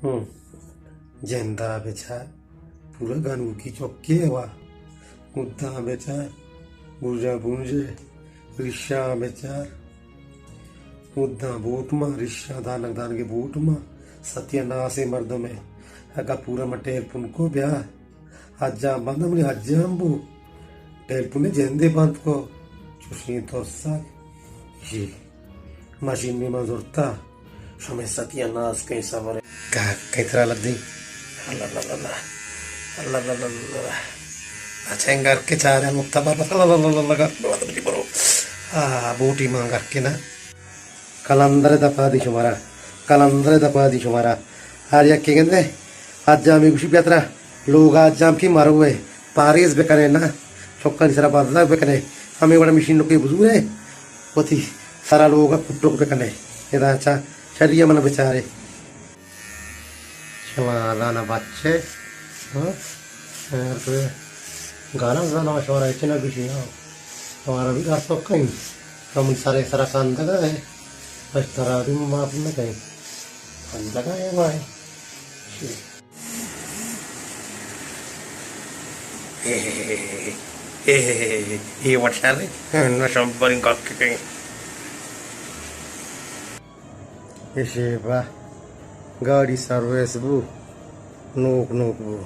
ہوں۔ جندا بچار، پورا گنوکی چکے وا۔ مدام بچار، بوجا بونجے، ریشاں بچار۔ مدام بوٹ ما، ریشاں دانگ دانگے بوٹ ما۔ ستیاناسیں مردمے۔ اگا پورا ما ٹیلیفون کو بیا۔ حجام بند، منی حجام بو۔ ٹیلیفون جندے بند کو۔ چوشیں ترسگ۔ جی۔ ماشین میں من زرتا۔ شمئے ستیاناس کئیں صبر۔ کئیں ترا لدی۔ اللہ اللہ اللہ۔ اللہ اللہ اللہ۔ اچھا، انگار کے چارے مختبر بس۔ اللہ اللہ اللہ۔ گھر کے بعد مجھے برو۔ آ، بوٹی ماں گھر کے نا۔ کلندر دپا دی شمارا، کلندر دپا دی شمارا۔ ہر یکے گندے، حجامی گوشی بیا ترا لوگا حجام کی مروے، پاریز بکنے نا، چکانی سرا بزگ بکنے، ہمیں وڑا مشین نکے بزورے، وتی سرا لوگا کٹک بکنے۔ ادا چا شری من بچارے۔ شما زانا بچے، ہاں؟ اگر تو گانا زانا شمارا ہچ نہ گوشی، ہاں؟ شمارا بھی گھر تو کہیں، تو من سرے سرا کندگا ہے، بس ترا بھی معاف نہ کہیں۔ کندگا ہے بھائی۔ اے، اے، اے، اے، اے، اے وٹشارے، نہ شمبریں گپ کہیں۔ ایشی با گاڑی سروس بو، نوک نوک بو۔